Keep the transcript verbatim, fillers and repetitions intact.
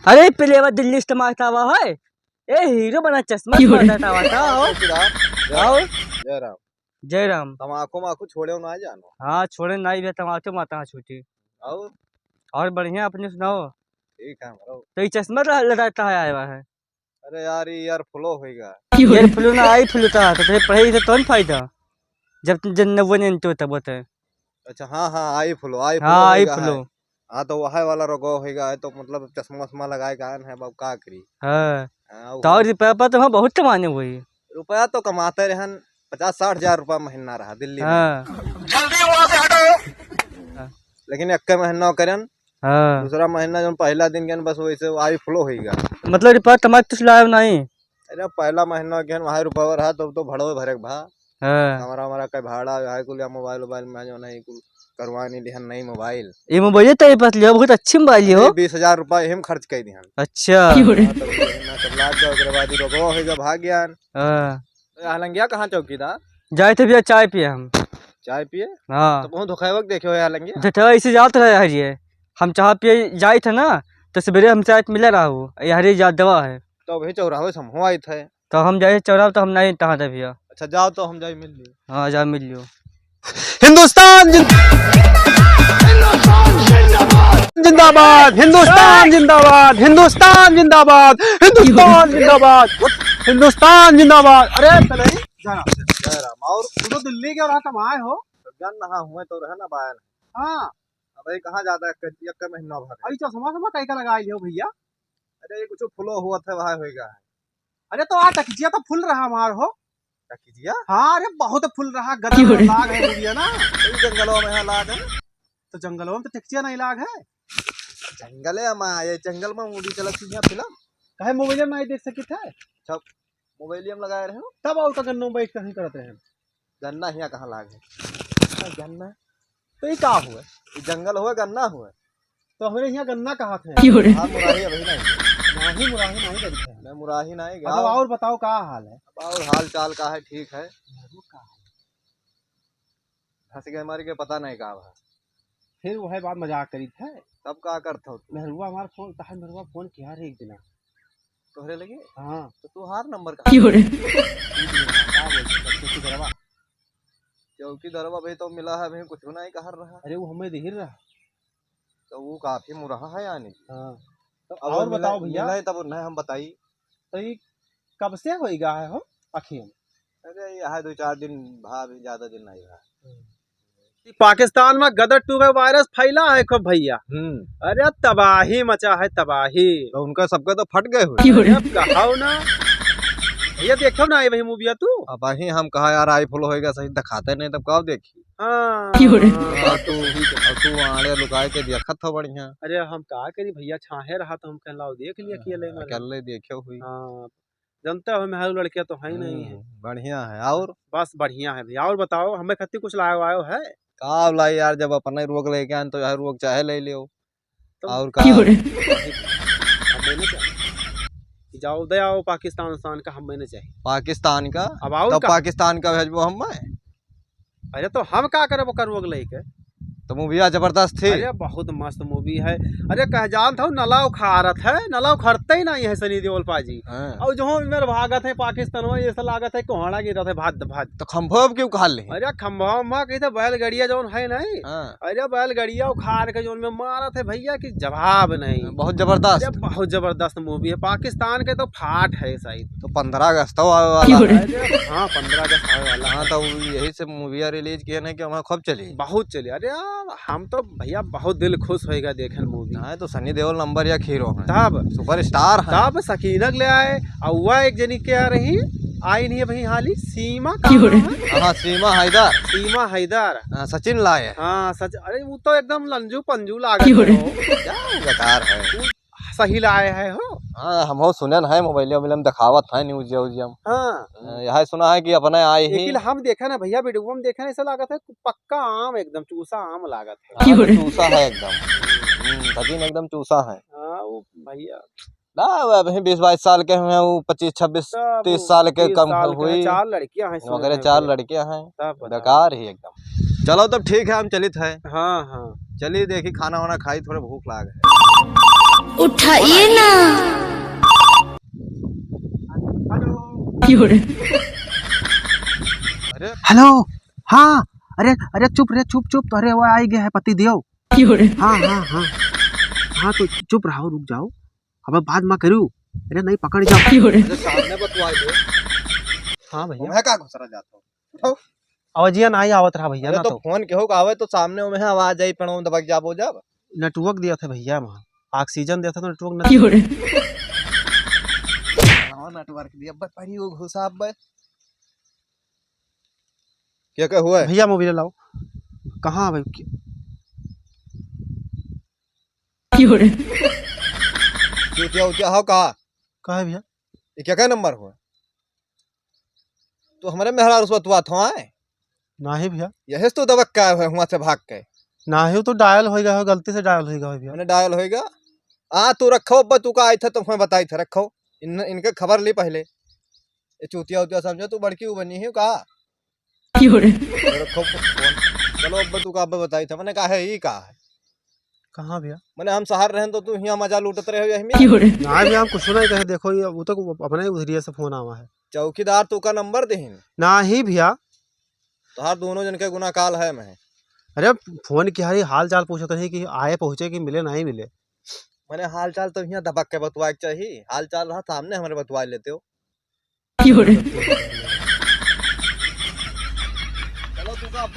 अरे, प्लेवा दिल्ली से तमाशा आवा है। ए, हीरो बना चश्मा क्यों रे? बांधा था, बताओ। आओ। चौकीदार, जय राम। आओ। जय राम। जय राम। तमाकू माकू छोड़े ना जानो। हाँ, छोड़े ना ही भैया, तमाकू माता हाँ छूटी। और? और बढ़िया, अपने सुनाओ। ठीक है, हमरो। तो ये चश्मा तो लगाता है आया हुआ है। अरे यार, ये यार फ्लो होइगा। क्यों रे? यार फ्लो ना आई फ्लो था, तो तेरे पढ़े से कौन फायदा? जब तुम जन नब्बे नहीं तो तब होते। अच्छा, हाँ, हाँ, आई फ्लो, आई फ्लो हाँ, आई होइगा फ्लो। है। हाँ, तो वह वाला रोगो होइगा है, तो मतलब चश्मा उश्मा लगाए के आयन है, अब का करी? हाँ। हाँ, तो वो और रुपया पर तो हम बहुत कमाने हुई। रुपया तो कमाते रहन, पचास साठ हजार रुपया महीना रहा दिल्ली में। हाँ। जल्दी वहाँ से हटो। हाँ। लेकिन एक महीना करन, हाँ। दूसरा महीना जौन पहला दिन गन, बस वैसे आई फ्लो होइगा। मतलब रुपया कमाए तुस लायो नहीं? अरे, पहला महीना गन, वहाँ रुपया रहा, तब तो भड़वे भरे के भा। हाँ। कमरा वमरा का भाड़ा, हाई कुल या मोबाइल वोबाइल में जो नहीं कुल करवा नहीं लिहन नई मोबाइल। ये मोबाइल तो ये पास लियो, बहुत अच्छी मोबाइल लियो। अरे, बीस हजार रुपया हम खर्च कर दिहन। अच्छा। क्यों रे? हाँ, तब तो ना, तब लाग गया, ओकरे बाद ही रोगो होइगा, भाग गया। हाँ। ए, हलंगिया कहाँ चौकीदार? जाए थे भैया चाय पिए हम। चाय पिए? हाँ। तो बहुत धोखावक देखे हो यार हलंगिया। धोखावा इसे जात रहे यार ये। हम चाय पिए जाए थे ना, तो सवेरे हम चाय मिले रहा वो। यार ये जा दवा है। तो वही चौराहे से हम हो आए थे। तो हम जाए चौराहे तो हम नहीं कहाँ थे भैया। अच्छा जाओ तो हम जाए मिल लिए। हाँ, जा मिल लियो। हिंदुस्तान जिन-, जिंदाबाद, हिंदुस्तान जिंदाबाद, हिंदुस्तान जिंदाबाद, हिंदुस्तान जिंदाबाद, हिंदुस्तान जिंदाबाद। अरे तलई, जय राम, जय राम। और तू तो दिल्ली के रहा, कमाए हो? गन नहा हुए तो रहे ना बायन। हाँ। अब ये कहाँ जाता है, एक, एक महीना भर। अरे चश्मा, चश्मा कहीं का लगा लियो भैया? अरे ये कुछ फ्लो हुआ था, वहाँ होएगा। अरे तो आ टकचिया तो फुल रहा हमार हो। टकचिया? हाँ, अरे बहुत फुल रहा, गदर क्यों रे? लाग है मुड़िया ना। ई जंगलवा में यहाँ लाग है। तो जंगलवा में तो टकचिया नहीं लाग है। जंगले में, ये जंगल में मूवी चलत थी यहाँ फिल्म। काहे मोबाइल में नहीं देख सकित है? अच्छा, मोबाइल में लगाए रहे हो? तब और का गन्नों बैठ के नहीं करत रहे। गन्ना हियाँ कहाँ लाग है? अच्छा, गन्ना? तो ये का हुआ? ये जंगल हुआ, गन्ना हुआ। तो हमरे हियाँ गन्ना कहाँ थे? क्यों रे? हाँ, मुराही अभी नहीं। नहीं, मुराही नहीं करी थे। नहीं, मुराही नहीं, अब गाँव। और बताओ का हाल है? अब और हाल चाल का है, ठीक है। मेहरुआ का हाल? धस गए मर के, पता नहीं का भा। फिर वह बात मजाक करी थे। तब का करत हो तू? मेहरुआ हमार फोन, तहार मेहरुआ फोन किया रे एक दिना। तोहरे लगे? हाँ। तो तोहार नंबर कहाँ? क्यों रे? का बोलते हैं, चौकीदारवा? चौकीदारवा भाई तो मिला है, अभी कुछ नहीं कह रहा। अरे वो हमें देहिर रहा। तो वो काफी मुरहा है यानी। हाँ। तो अब और वो मिले, बताओ भैया। मिले तब नहीं हम बताई। तो ये कब से होइगा है हो अखियन? अरे, ये है दो चार दिन भा, अभी ज्यादा दिन नहीं भा। हम्म। पाकिस्तान में गदर टू में वायरस फैला है खूब भैया। हम्म। अरे, तबाही मचा है, तबाही। तो उनका सबका तो फट गए हुए। क्यों रे? अरे, अब कहाओ ना। भैया, देखो ना, ये वही मूवी है तू। अब वही हम कहा यार, आई फ्लो होएगा, सही दिखाते नहीं, तब कब देखी? हाँ। क्यों रे? और तू, और तू आड़े लुकाए के देखत हो बढ़िया। अरे, हम का करी भैया, छाहे रहा तो हम कहला देख लिया कि ये ले हाँ, मारे। कर ले, देखे हुई। हाँ। जनता हो, मेहरारू लड़कियां तो है ही नहीं है। हम्म, बढ़िया है। और? बस बढ़िया है भैया। और बताओ, हमें खत्ती कुछ लायो आयो है? का लाई यार, जब अपने रोग लेके आए तो यार रोग चाहे ले लियो। तो और का? क्यों रे? हमें नहीं चाहिए। जाओ दे आओ पाकिस्तान उस्तान का, हमें नहीं चाहिए। पाकिस्तान का? अब आओ तो का? पाकिस्तान का भेजबो हमें? अरे तो हम का करब ओकर रोग लेके? तो मूविया जबरदस्त थी। अरे बहुत मस्त मूवी है। अरे कह जानत हो नला उखाड़त है, नला उखड़ते ही नहीं है सनी देओल पाजी। हाँ। और जो मेरे भागत है पाकिस्तान में, ऐसा लागत है कोहड़ा गिरत है भाद भाद। तो खंभो अब क्यों उखाड़ ले? अरे खंभा उम्भा कही तो बैलगड़िया जौन है नहीं। हाँ। अरे बैलगड़िया उखाड़ के जौन में मारत है भैया कि जवाब नहीं। बहुत जबरदस्त। अरे बहुत जबरदस्त मूवी है, पाकिस्तान के तो फाट है शायद। तो पन्द्रह अगस्त तो आवे वाला क्यों रे? है। अरे हाँ, पन्द्रह अगस्त आवे वाला हाँ, है। तो यही से मूविया रिलीज किए ना कि हमारा खूब चली। बहुत चली। अरे यार, हम तो भैया बहुत दिल खुश होएगा देखन मूवी। हाँ, तो सनी देओल नंबर एक हीरो है। तब। सुपरस्टार है। तब सकीना के ले आए, और वह एक जनी क्या रही, आई नहीं है भाई हाली, सीमा का क्यों रे? नाम है? हाँ, सीमा हैदर। सीमा हैदर। हाँ, सचिन लाए। हाँ, सच, अरे वो तो एकदम लंजू पंजू लागत क्यों रे? हो। क्या बेकार है। वो सही लाए है हो। हाँ, हम हो सुनन है, मोबाइल वोबाइल में दिखावत है, न्यूज व्यूज में। हाँ। हाँ, यह सुना है कि अपने आए ही। लेकिन हम देखा ना भैया, वीडियो में देखा ना, ऐसा लागत है पक्का आम, एकदम चूसा आम लागत है। हाँ, तो क्यों रे? चूसा है एकदम। हम्म, सचिन एकदम चूसा है। हाँ, वो भैया। ना, वो अभी बीस बाईस साल के हैं, वो पच्चीस छब्बीस तब तीस साल के तीस कम साल के हुई। चार लड़कियां हैं, सुना वगैरह है चार भैया। लड़कियां हैं। तब बताओ। बेकार ही एकदम। चलो तब ठीक है, हम चलित है। हाँ, हाँ। चलिए देखी खाना वाना खाई, थोड़े भूख लाग है। उठाइए ना। अरे हेलो। हाँ। अरे, अरे, चुप रे, चुप, चुप। अरे, वो आई गए हैं पति देव। हाँ, हाँ, हाँ। हाँ, तो चुप रहो, रुक जाओ। अब बात मा करू। अरे, नहीं, पकड़ जाओ। अरे, सामने बतवा दो। हाँ भैया। मैं का घुसरा जाता हूँ? उठाओ। आवाजिया नाही आवत रहा भैया, अरे ना तो तो। फोन केहू का आवे तो सामने में आवाज आई, पेड़ों दबक जाबो जब। नेटवर्क दिया था भैया, वहाँ ऑक्सीजन दिया था तो नेटवर्क ना। हाँ, नेटवर्क दिया, अब पानी वो घुसा, अब क्या क्या हुआ है? भैया मोबाइल लाओ। कहाँ भाई? चूतिया उतिया हो का? का है भैया? ये क्या क्या नंबर हुआ? तू हमरे मेहरारू से बतुआत हो, आए? नाही भैया। यही से तू दबक के आए हो हुआं से भाग के। नाही, वो तो डायल होइगा हो, गलती से डायल होइगा हो भैया। मैंने डायल होइगा? आ, तू रखो, अब तू का आई था, तुम्हें बताई था, रखो। इन, इनके खबर ली पहले। ये चूतिया उतिया समझो, तू बड़की उ बनी है का? रखो फोन। चलो, अब तू का अब बताई था, मैंने कहा है, ई का है? कहाँ भैया? मैंने हम शहर रहन तो तू हियाँ मजा लूटत रहे हो यही में। ना भैया, हम कुछ नहीं कहे, देखो ये वो तो अपने उधरिया से फोन आवा है। चौकीदार तू का नंबर देहिन? नाही भैया। तोहार दोनों जन के गुनाकाल है मैं। अरे फोन किया है, हाल चाल पूछत रही कि आए पहुँचे कि मिले नहीं मिले। मैंने हाल चाल तो हियाँ दबक के बतवाए के चाहिए, हाल चाल रहा सामने हमरे बतवा लेते हो। चलो तू का अब